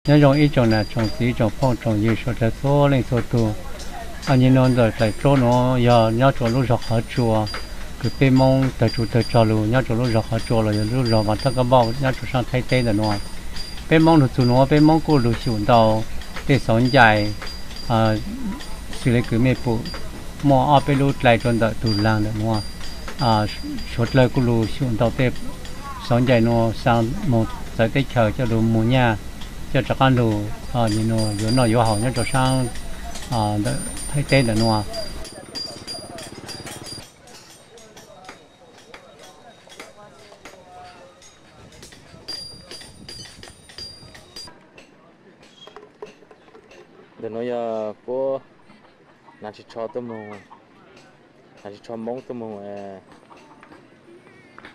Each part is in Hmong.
Nyob zoo ib tsoom niam tsoom txiv tsoom phooj tsoom ywg suav dlawg txhua leej txhua tug. Nim no ntawm daim tsab nuav yog nyob rua lub zog Qhov Tsua, kws peb Moob tawg tsuj tawg rog lug nyob rua lub zog Qhov Tsua los yog lub zog Mas Thab Kab Npauj nyob rua saab Thaib teb ntawm nuav. Peb Moob lug txug nuav peb Moob kuj lug xyum ntau tej xauv ncaim, xws le kws mej pum muaj ob peb lub dlai rua ntawm tug laag ntawm nuav. Suav dlawg kuj lug xyum ntau tej xauv ncaim nuav xaa moog txawv teb chaws coj lug moog nyaj, coj rov qaab lug, nim no yuav noj yuav haus nyob rua saab ntawm Thaib teb ntawm nuav. Ntawm nuav yog puab hnav ris tsho tuaj moog, hnav ris tsho Moob tuaj moog,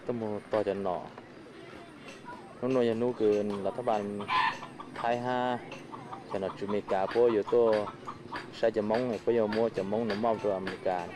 tuaj moog tog cov nom. Nub nuav yog nub kws lawv thab npas Thaib hab cov nom tswv Amelikas puab yuav tuaj saib cov Moob, puab yuav muab cov Moob nuav moj rua Amelikas.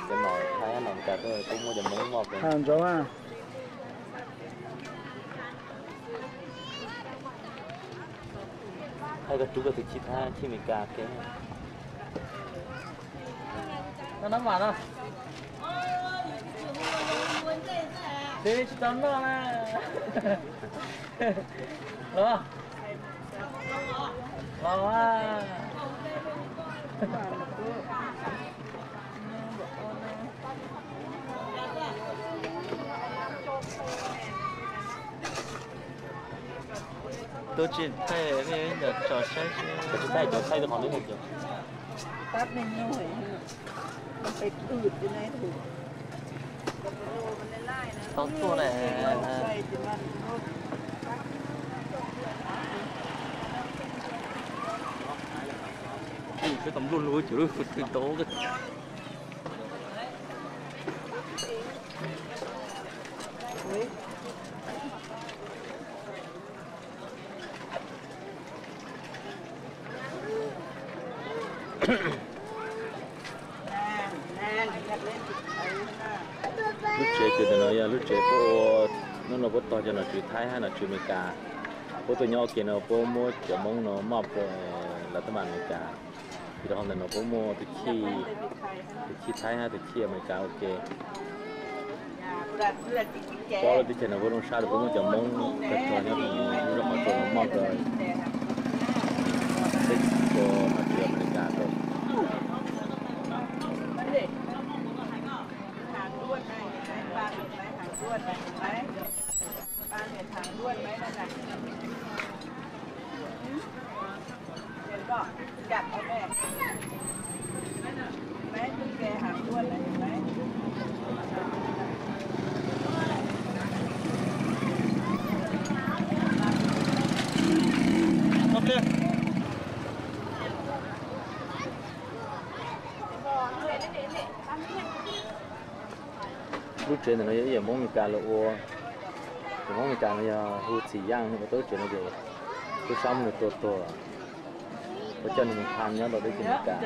Cov nom Thaib nom Amelikas tuaj kuj muab cov Moob moj rua. Thaij koj rub koj tus chij Thaib chij Amelikas ke. Noj maj no. Tsis tau noj na. Los. Los. Tus tsis thaij, tso saib. Tsis thaij, cov thaij qhov neb mus cov. Tau tuaj lawm. Tus tsis tau luaj lug ces lub fwj tau. Lub tsev kws ntawm no yog lub tsev puab ua, hnub no puab tog cov nom tswv Thaib hab nom tswv Amelikas. Puab tuaj nyob ua ke no puab muab cov Moob no moj rua lawv thab npas Amelikas. Vim rau qhov ntawm no puab muaj tus chij, tus chij Thaib hab tus chij Amelikas ua ke. Puab lub teb chaws no puab zoo sab rua puab muab cov Moob tawg rog nyob rua lub zog Qhov Tsua no moj rua teb chaws nom tswv Amelikas rua. Lub tsev ntawm no yog ib yam Moob Amelikas lawv ua. Cov Moob Amelikas no yog hu Txhim Yaaj, nws ua tau lub tsev no ces tub sab muab nws tua tuag. Puab coj nws mus tham nyob rau teb chaws Amelikas.